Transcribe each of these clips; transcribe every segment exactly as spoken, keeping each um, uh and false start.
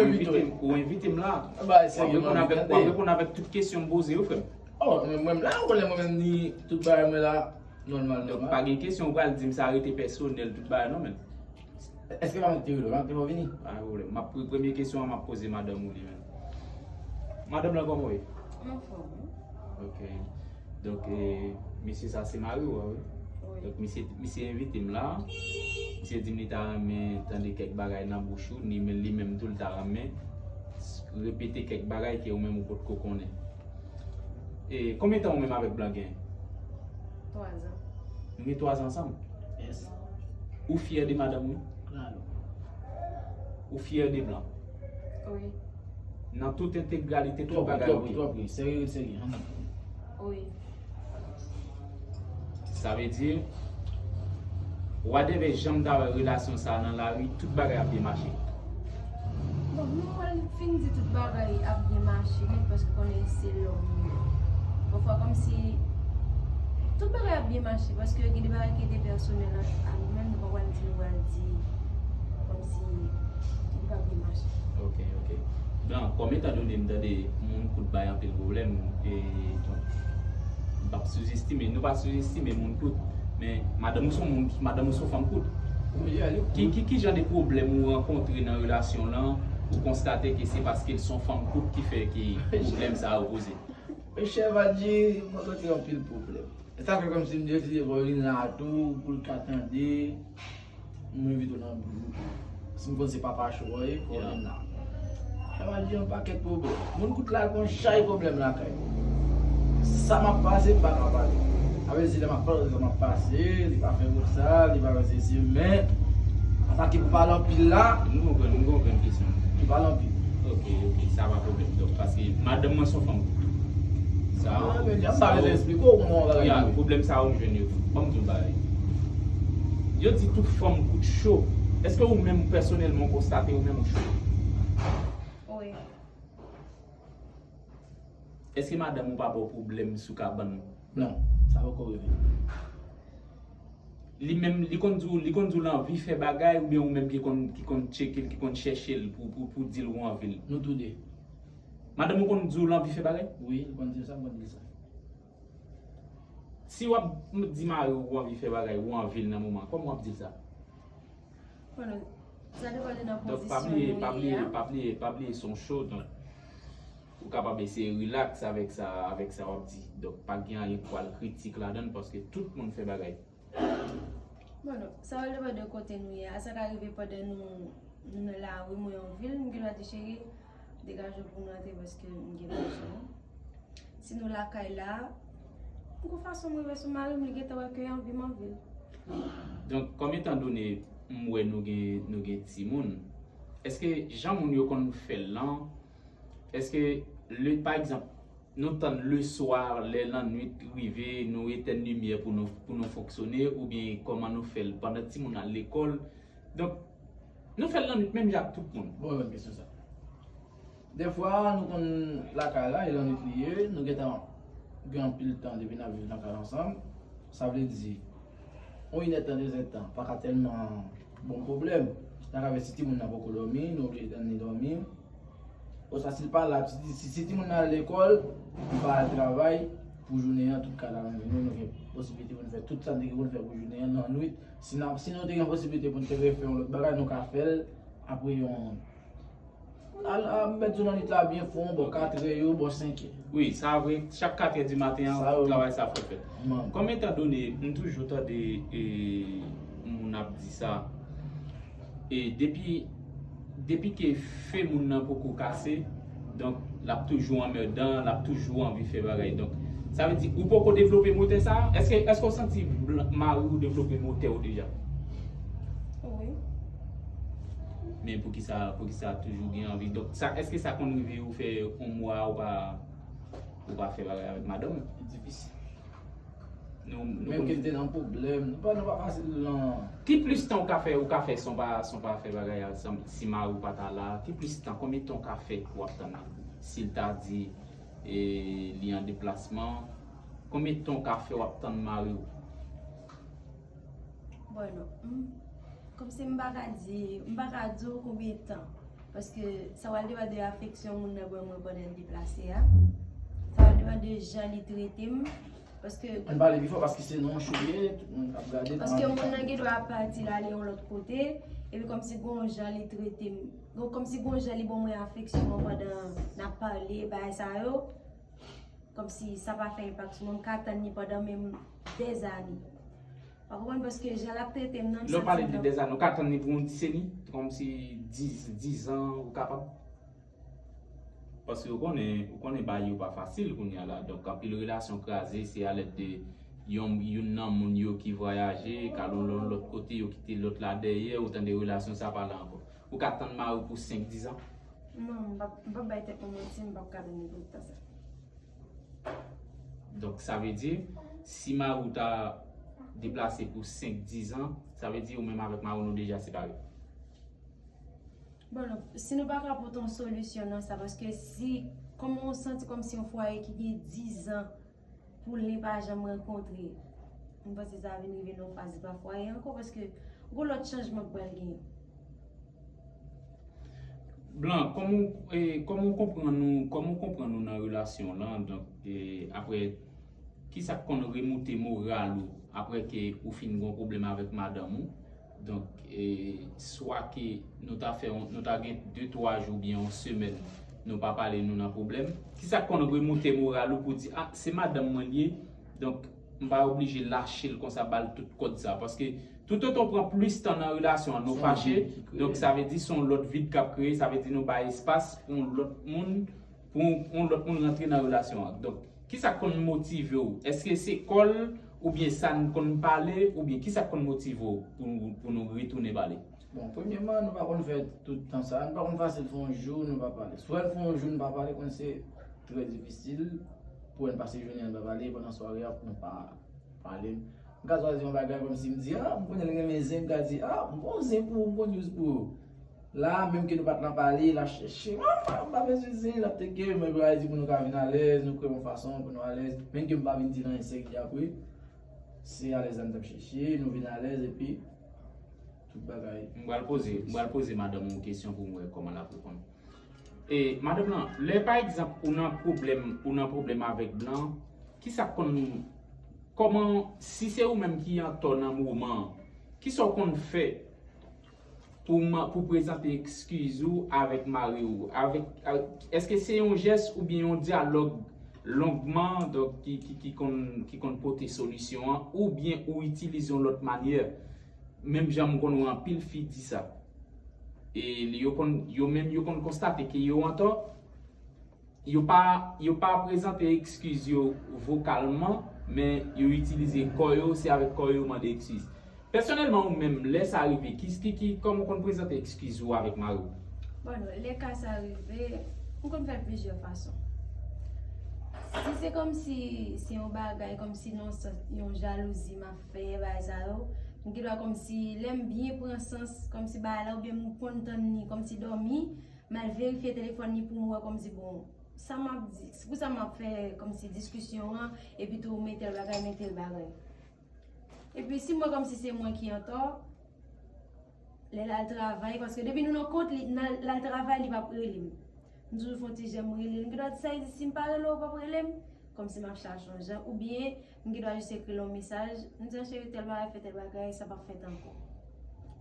Ou envite m, ou envite m la. W ap reponn avèk, w ap reponn avèk tout kesyon m poze yo, frè m. Oh, mwen menm la, ou konnen mwen menm ni tout bagay mwen la, nòmal, nòmal. Donk, pa gen kesyon ou pral di m sa rete pèsonèl, tout bagay non, men. Èske pa mwen ki te rele w, pa mwen ki te fè w vini? Pa gen pwoblèm. M ap, premye kesyon an, m ap poze madanm ou li menm. Madanm lan, kòman w ye? M anfòm, wi. Ok. Donk, e, mesye sa se mari w, wi. Wi. Donk, misye, misye envite m la. Misye di m li ta renmen tande kèk bagay nan bouch ou, ni men, li menm tou l ta renmen repete kèk bagay ke ou menm ou potko konnen. E, konbyen tan ou menm avèk Blan gen? Twa zan. Nou gen twa zan ansanm? Yes. Ou fyè de madanm ou? Klalo. Ou fyè de Blan? Wi. Nan tout entegralite, tout bagay ou ye? Twòp, twòp, twòp, serye, serye, ann. Wi. Sa vle di, whatever jan m ta wè relasyon sa a nan lari, tout bagay ap byen mache. Bon, nou pral fin di tout bagay ap byen mache nèt, paske konnen se lòm nou ye. Pafwa, kòmsi tout bagay ap byen mache, paske gen de bagay ki te pèsonèl ant, ant nou menm, nou pa pral di, nou pral di kòmsi li p ap byen mache. Ok, ok. Blan, kòm etan done m tande moun kout bay anpil pwoblèm, e, bon, m p ap souzestime, nou pa souzestime moun kout, men madanm ou se yon moun, madanm ou se yon fanm kout. Ki, ki, ki jan de pwoblèm ou rankontre nan relasyon lan, ou konstate ke se paske l se yon fanm kout ki fè ke pwoblèm sa yo poze? Mesye Valdy, m rankontre anpil pwoblèm. E sa fè kòmsi m deside fò vin la tou, pou l ka tande. M envite w nan bouch. Si m konn se papa cho w ye, fò w vin la. Sa va di yon pakèt pwoblèm. Moun kout la gon chay pwoblèm lakay. Sa m ap pase, m pa ka pale. Sa vle di lè m ap pale, sa m ap pase, li pa fè konsa, li pa fè sesi, men, atake pou pale anpil la. Nou konprann, nou konprann kesyon. Li pale anpil. Ok, ok, sa pa pwoblèm. Donk, paske madanm mwen se yon fanm kout. Sa, ah, men, sa, m pa bezwen eksplike w kòman bagay yo ye. Pwoblèm sa yo m jwenn yo tou. Ban m di w yon bagay. Yo di tout fanm kout cho. Èske ou menm pèsonèlman w konstate ou menm ou cho? Wi. Èske madanm ou pa ba w pwoblèm sou kabann ou? Non, sa poko rive. Li menm, li konn di w, li konn di w l anvi fè bagay, oubyen ou menm ki konn, ki konn tcheke l, ki konn chèche l pou, pou, pou di l ou anvi l? Nou toude. Madanm ou konn di w l anvi fè bagay? Wi, li konn di m sa, m konn di l sa. Si w ap di mari w ou anvi fè bagay, ou anvi l nan moman, kòman w ap di l sa? Konnen, sa depann de nan pozisyon nou ye a. Donk, pa bliye, pa bliye, pa bliye, pa bliye se yon show, donk, ou kapab eseye relax avèk sa, avèk sa w ap di. Donk, pa gen anyen pou al kritik ladan l, paske tout moun fè bagay. Bon, non, sa va depann de kote nou ye a. Sa ka rive pandan nou, nou nan lari, mwen yon vil, m gen dwa di, cheri, degaje w pou nou antre paske m gen pwoblèm. Si nou lakay la, m gon fason m rive sou mari m, li gentan wè ke anvi m anvi l. Donk, kòm etan done m wè nou gen, nou gen timoun, èske jan moun yo konn fè l lan, èske, le, pa egzanp, nou tann leswa, lè lannwit rive, nou etèn limyè pou nou, pou nou fonksyone, oubyen kòman nou fè l pandan timoun al lekòl? Donk, nou fè l lannwit menm jan ak tout moun. Bon, bon kesyon sa. Dèfwa, nou konn lakay la, e lannwit li ye, nou gentan gen anpil tan depi n ap viv nan kay ansanm. Sa vle di, yon inèdtan, dezèdtan, pa ka tèlman bon pwoblèm. Nan ka fè si timoun nan poko dòmi, nou oblije tann li dòmi. Oswa si l pa la, si, si, si timoun nan al lekòl, li pa al travay, pou jounen an, tout kay la menm vini, nou gen posiblite pou n fè tout sa n te gen pou n fè pou jounen an, lannwit. Si n ap, si nou te gen posiblite pou n te refè yon lòt bagay, nou ka fè l apre yon, al, al mèt di w lannwit la byen fon, bò katrè yo, bò senkè. Wi, sa vre, chak katrè di maten an, travay sa fò fèt. Kòm etan done, m toujou tande, e, moun ap di sa, e depi, depi ke fen moun nan poko kase, donk, l ap toujou anmèdan, l ap toujou anvi fè bagay. Donk, sa vle di, ou poko devlope motè sa a? Èske, èske w santi blan, mari w devlope motè w deja? Wi. Men poukisa, poukisa toujou gen anvi? Donk, sa, èske sa konn rive ou fè yon mwa ou pa, ou pa fè bagay avèk madanm ou? Difisil. Nou, nou menm ke n te nan pwoblèm, nou pa, nou pa fasil nan. Ki plis tan ou ka fè, ou ka fè san w pa, san w pa fè bagay ansanm, si mari w pa ta la, ki plis tan, konbyen tan ou ka fè w ap tann li? Si l ta di, e, li an deplasman, konbyen tan ou ka fè w ap tann mari w? Bon, non. M, kòmsi m pa ka di, m pa ka di w konbyen tan. Paske sa pral depann de afeksyon moun nan ban mwen pandan l deplase a. Sa pral depann de jan li trete m. Paske Ann pale pi fò paske se nan yon show ye, tout moun ap gade. Paske moun nan gen dwa pati l ale yon lòt kote, epi kòmsi gon jan li trete m, gon, kòmsi gon jan li ban mwen afeksyon an pandan n ap pale, bagay sa yo. Kòmsi sa pa fè enpak sou mwen, m ka tann li pandan menm dèzane. Ou konprann? Paske jan l ap trete m nan, m Lè w pale santi de m nan dèzane, ou ka tann li pou yon diseni, kòmsi dis, dis an, ou kapab. Paske ou konnen, ou konnen bagay yo pa fasil kounye a la. Donk, anpil relasyon kraze, se alèd de yon, youn nan moun yo ki vwayaje, k al yon lòt kote, yo kite lòt la dèyè, ou tande relasyon sa pa la ankò. Ou ka tann mari w pou senk, dis an? Non, m p ap, m p ap bay tèt mwen manti, m p ap ka tann li pou tan sa. Donk, sa vle di, si mari w ta deplase pou senk, dis an, sa vle di ou menm avèk mari w nou deja separe. Bon, non, si nou pa ka pote yon solisyon nan sa, paske si, kòman w santi kòmsi yon fwaye ki gen dis an pou li pa janm rankontre, m panse sa vin rive nan yon faz li pa fwaye ankò, paske gon lòt chanjman k pral genyen. Blan, kòman w, e, kòman w konprann nou, kòman w konprann nou nan relasyon w lan, donk, e, apre, kisa k konn remoute moral ou apre ke ou fin gon pwoblèm avèk madanm ou? Donk, e, swa ke nou ta fè yon, nou ta gen de, twa jou oubyen yon semèn, nou pa pale, nou nan pwoblèm. Kisa k konn remoute moral ou pou di, a, se madanm mwen li ye, donk, m pa oblije lache l konsa, ba l tout kòd sa. Paske toutotan w pran plis tan nan relasyon an, nou fache, donk sa vle di se yon lòt vid k ap kreye, sa vle di nou bay espas pou yon lòt moun, pou yon, yon lòt moun rantre nan relasyon an. Donk, kisa k konn motive w? Èske se kò l, oubyen sa n konn pale, oubyen kisa k konn motive w pou nou, pou nou retounen pale? Bon, premyèman, nou pa konn fè tout tan sa, nou pa konn fasil fè yon jou, nou pa pale. Swa n fè yon jou, nou pa pale, konn se trè difisil pou n pase jounen an, nou pa pale, pandan sware a, nou pa pale. M ka chwazi yon bagay kòmsi m di, a, m konnen l renmen zen, m ka di, a, m gon zen pou ou, m gon news pou ou. La, menm ke nou pa t nan pale, l ap chèche, a, m pa bezwen zen, l ap teke, men pou l di pou nou ka vin alèz, nou kreye yon fason pou nou alèz, menm ke m pa vin di l anyen serye apre, se alèz la m t ap chèche, nou vin alèz, epi tout bagay. M pral poze, m pral poze madanm ou yon kesyon pou m wè kòman l ap reponn. E, madanm lan, lè pa egzanp ou nan pwoblèm, ou nan pwoblèm avèk blan, kisa k konn, kòman, si se ou menm ki an tò nan moman an, kisa w konn fè pou, pou prezante ekskiz ou avèk mari w? Avèk, èske se yon jès oubyen yon dyalòg longman, donk, ki, ki, ki konn, ki konn pote solisyon an, oubyen ou itilize yon lòt manyè? Menm jan m konn wè anpil fi di sa. E yo konn, yo menm yo konn konstate ke yo antò, yo pa, yo pa prezante ekskiz yo vokalman, men yo itilize kò yo, se avèk kò yo yo mande ekskiz. Pèsonèlman ou menm, lè sa rive, ki, ki, ki, kòman w konn prezante ekskiz ou avèk mari w? Bon, non, lè ka sa rive, m konn fè l plizyè fason. Si se kòmsi se yon bagay, kòmsi nan sans yon jalouzi m ap fè, bagay sa yo, m gen dwa kòmsi lè m byen pran sans, kòmsi bagay la, oubyen m konn tann li, kòmsi dòmi, m al verifye telefòn li pou m wè kòmsi, bon, sa m ap di, se pou sa m ap fè kòmsi diskisyon an, epi tou men tèl bagay, men tèl bagay. Epi si m wè kòmsi se mwen ki antò, lè l al travay, paske depi nou nan kont li, l al travay, li p ap rele m. M toujou fè yon ti jèm rele l. M gen dwa di sa, li di, si m pa rele w, ou p ap rele m? Kòmsi m ap chache yon jan. Oubyen, m gen dwa jis ekri l yon mesaj. M di, cheri, tèl bagay, fè tèl bagay, sa p ap fèt ankò.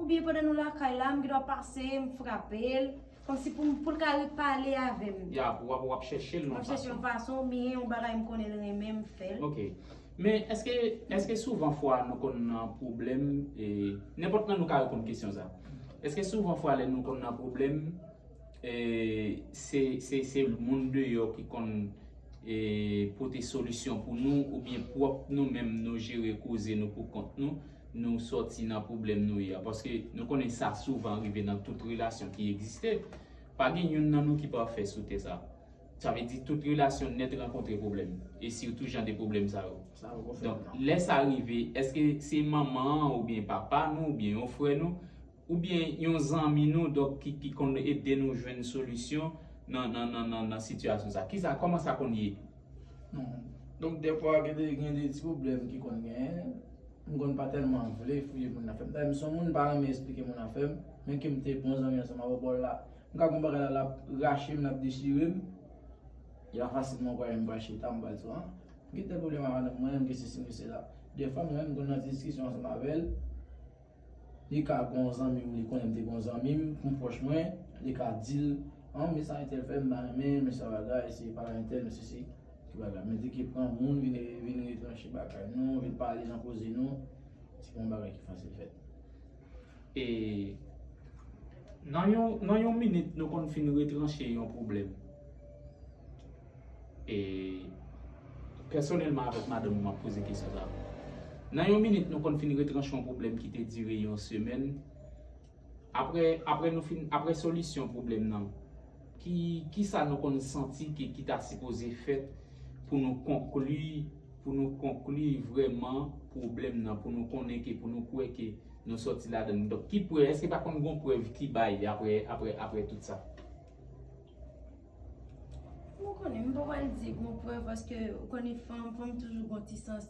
Oubyen, pandan nou lakay la, m gen dwa pase, m frape l. Kòmsi pou, pou l ka repale avè m. Ya, pou w ap, w ap chèche l nan yon fason. M ap chèche yon fason, oubyen yon bagay m konnen l renmen, m fè l. Ok. Men, èske, èske souvan fwa nou konn nan pwoblèm, e, nenpòt nan nou ka reponn kesyon sa. Èske souvan fwa lè nou konn nan pwoblèm, e, se, se, se moun deyò ki konn, e, pote solisyon pou nou, oubyen pwòp nou menm nou jere koze nou pou kont nou, nou sòti nan pwoblèm nou ye a? Paske nou konnen sa souvan rive nan tout relasyon ki egziste. Pa gen youn nan nou ki pafè sou tè sa. Sa vle di tout relasyon nèt rankontre pwoblèm. E sitou jan de pwoblèm sa yo. Donk, lè sa rive, èske se manman an oubyen papa nou, oubyen yon frè nou, oubyen yon zanmi nou, donk, ki, ki konn ede nou jwenn solisyon nan, nan, nan, nan, nan sitiyasyon sa? Kisa, kòman sa konn ye? Non. Donk, dèfwa, gen de, gen de ti pwoblèm ki konn genyen. M konn pa tèlman vle fouye moun afè m. Dayè, m se yon moun m pa renmen eksplike moun afè m, men ke m te bon zanmi ansanm avè w, bò la, M ka gon bagay la, l ap rache m, l ap dechire m. E pa fasil mwen kwè m pral chita, m pral di, ah, m gen tèl pwoblèm ak madanm mwen, m gen sesi, m gen sela. Dèfwa, mwen menm, m konn nan ti diskisyon ansanm avè l. Li ka gon zanmi m, li konnen m te gon zanmi m, m pwòch mwen, li ka di l, ah, men sa entèl fè, m pa renmen, men sa bagay, se pa entèl, men sesi, ki bagay. Men di ki pran moun, vin, vin retranche bagay nou, vin pale nan koze nou, se pa yon bagay ki fasil fèt. E nan yon, nan yon minit, nou konn fin retranche yon pwoblèm. E pèsonèlman avèk madanm ou, m ap poze kesyon sa. Nan yon minit, nou konn fin retranche yon pwoblèm ki te dire yon semèn. Apre, apre nou fin, apre solisyon pwoblèm nan, ki, kisa nou konn santi ki, ki ta sipoze fèt pou nou konkli, pou nou konkli vrèman pwoblèm nan, pou nou konnen ke, pou nou kwè ke nou sòti ladan l. Donk, ki prèv, èske pa konn gon prèv ki bay apre, apre, apre tout sa? Mwen konnen, m pa pral di gon prèv paske ou konnen fanm, fanm toujou gon ti sans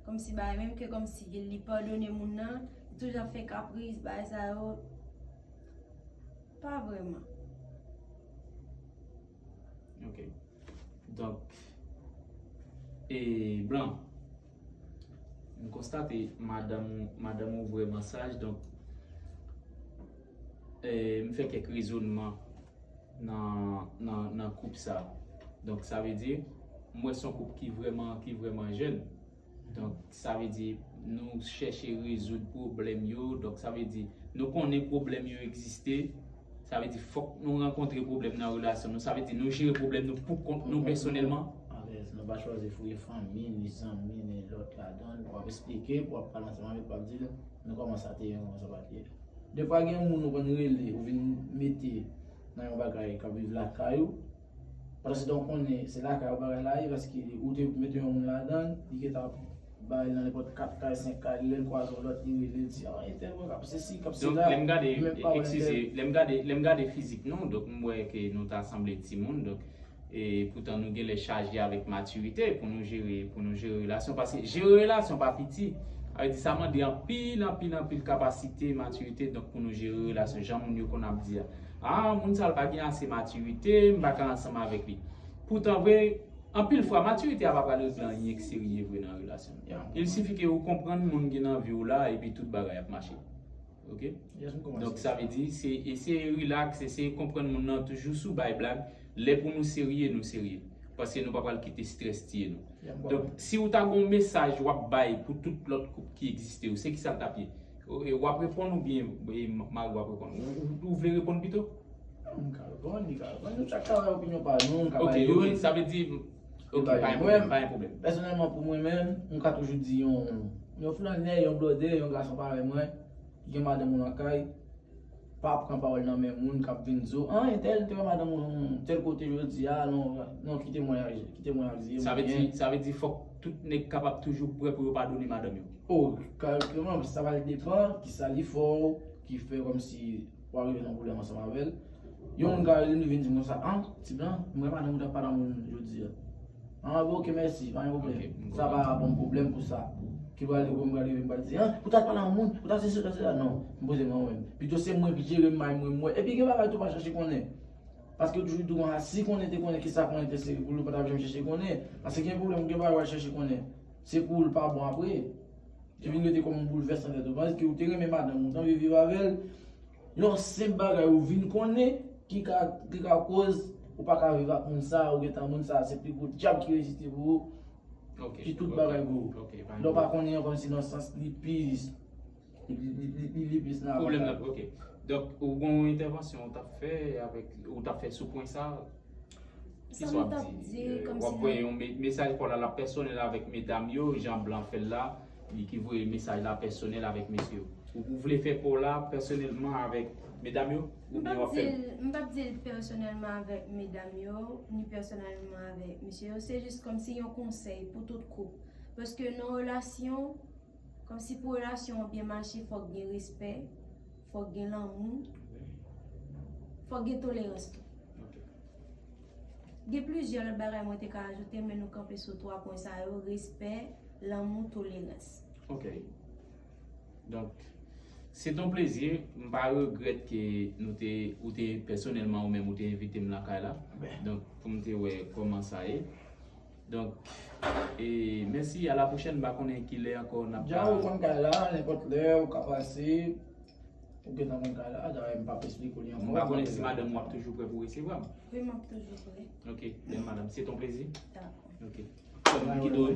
kòmsi bagay, menm ke kòmsi li padone moun nan, li toujou ap fè kapris, bagay sa yo, pa vrèman. Ok. Donk, e Blan, m konstate madanm ou, madanm ou vrèman saj, donk, e, m fè kèk rezònman nan, nan, nan koup sa. Donk, sa vle di, m wè se yon koup ki vrèman, ki vrèman jèn. Donk, sa vle di, nou chèche rezoud pwoblèm yo. Donk, sa vle di, nou konnen pwoblèm yo egziste. Sa vle di, fòk nou rankontre pwoblèm nan relasyon nou. Sa vle di, nou jere pwoblèm nou pou kont nou pèsonèlman. Alèz, nou pa chwazi fouye fanmi, ni zanmi, ni lòt ladan l. W ap eksplike, w ap pale ansanm avèk, w ap di l, men kòman sa te ye, kòman sa pa te ye. Defwa gen moun ou konn rele, ou vin mete nan yon bagay k ap viv lakay ou. Pandan se tan ou konnen se lakay ou bagay la ye, paske ou te mete yon moun ladan l, li gentan ap bay nan nenpòt kat kay, senk kay, lè l kwaze yon lòt, li rele, l di, ah, entèl mwen k ap sesi, k ap sela, li menm pa wè entèl. Donk, lè m gade, eskize, lè m gade, lè m gade fizik nou, donk m wè ke nou ta sanble timoun, donk, e poutan nou genlè chaje avèk matirite pou nou jere, pou nou jere relasyon, paske jere relasyon pa piti, sa vle di sa mande anpil, anpil, anpil kapasite, matirite, donk pou nou jere relasyon, jan moun yo konn ap di a. Ah, moun sa l pa gen ase matirite, m pa ka ansanm avèk li. Poutan vre, anpil fwa, matirite a pa pral regle anyen k serye vre nan relasyon. Il sifi ke ou konprann moun ki nan vi w la, epi tout bagay ap mache. Ok? Donk, sa vle di, se eseye rilaks, eseye konprann moun nan, toujou sou bay blag. Lè pou nou serye, nou serye. Paske nou pa pral kite strès tiye nou. Donk, si ou ta gen yon mesaj w ap bay pou tout lòt koup ki egziste yo, se kisa l t ap ye? W ap reponn oubyen mari w ap reponn? Ou vle reponn pito? M ka reponn, li ka reponn. Nou chak ka bay opinyon pa nou, m ka bay youn. Ok, ok, sa vle di, ok, pa gen pwoblèm, pa gen pwoblèm. Pèsonèlman, pou mwen menm, m ka toujou di yon, yon flannè, yon blòdè, yon gason parèy mwen, ki gen madanm ou nan kay, pa pran pawòl nan men moun k ap vin di w, ah, entèl te wè madanm ou tèl kote jodi a, non, non, kite mwen, kite mwen ak zye m. Sa vle di, sa vle di fòk tout nèg kapab toujou prè pou yo padone madanm yo. Oh, kareman, sa va depann kisa li fè w, ki fè kòmsi w arive nan pwoblèm ansanm avè l. Yon moun ka rele m, li vin di m konsa, ah, ti blan, m wè madanm ou t ap pale ak moun jodi a. Ah, bon, ok, mèsi, pa gen pwoblèm. Sa pa bon pwoblèm pou sa. Ki pral rive, m pral rive, m pral di, ah, ou t al pale ak moun, ou t al sesi, ou t al sela. Non, m poze mwen menm. Pito se mwen ki jere may mwen, mwen. Epi gen bagay tou pa chache konnen. Paske yo toujou di w konsa, si konnen te konnen kisa konnen te sere pou li, ou pa t ap janm chèche konnen. Paske gen pwoblèm, gen bagay w al chèche konnen. Se pou w l pa bon apre. Li vin rete kòm yon boulvès nan tèt ou. Paske ou te renmen madanm ou, ou t anvi viv avè l. Yon senp bagay ou vin konnen ki ka, ki ka koz ou pa ka viv ak moun sa, ou gentan moun sa, se pi gwo dyab ki egziste pou ou, ki tout bagay pou ou. Lè w pa konnen an kòmsi nan sans li pi, li, li, li, li, li plis nan avantaj. Pwoblèm nan, ok. Donk, ou gen yon entèvansyon ou t ap fè avèk, ou t ap fè sou pwen sa? Kisa w ap di? W ap voye yon mesaj pa w la, l ap pèsonèl avèk medam yo, jan Blan fè l la, li ki voye mesaj la pèsonèl avèk mesye yo. Ou, ou vle fè pa w la pèsonèlman avèk medam yo? Oubyen w ap fè l? M p ap di l pèsonèlman avèk medam yo, ni pèsonèlman avèk mesye yo. Se jis kòmsi yon konsèy pou tout koup. Paske nan relasyon, kòmsi pou relasyon an byen mache, fòk gen respè, fòk gen lanmou, fòk gen tolerans tou. Gen plizyè lòt bagay mwen te ka ajoute, men nou kanpe sou twa pwen sa yo, respè, lanmou, tolerans. Ok. Donk, Se ton plezi, m pa regrèt ke nou te, ou te pèsonèlman ou menm ou te envite m lakay la. Donk, pou m te wè kòman sa ye. Donk, e, mèsi, a la pwochèn, m pa konnen ki lè ankò n ap. Dja ou konn kay la, nenpòt lè ou ka pase. Ou gentan konn kay la, dayè m p ap esplike w li ankò. M pa konnen si madanm ou ap toujou prè pou resevwa m. Wi, m ap toujou prè. Ok, bèl madanm, se ton plezi. Dakò. Ok. Kòm ki do.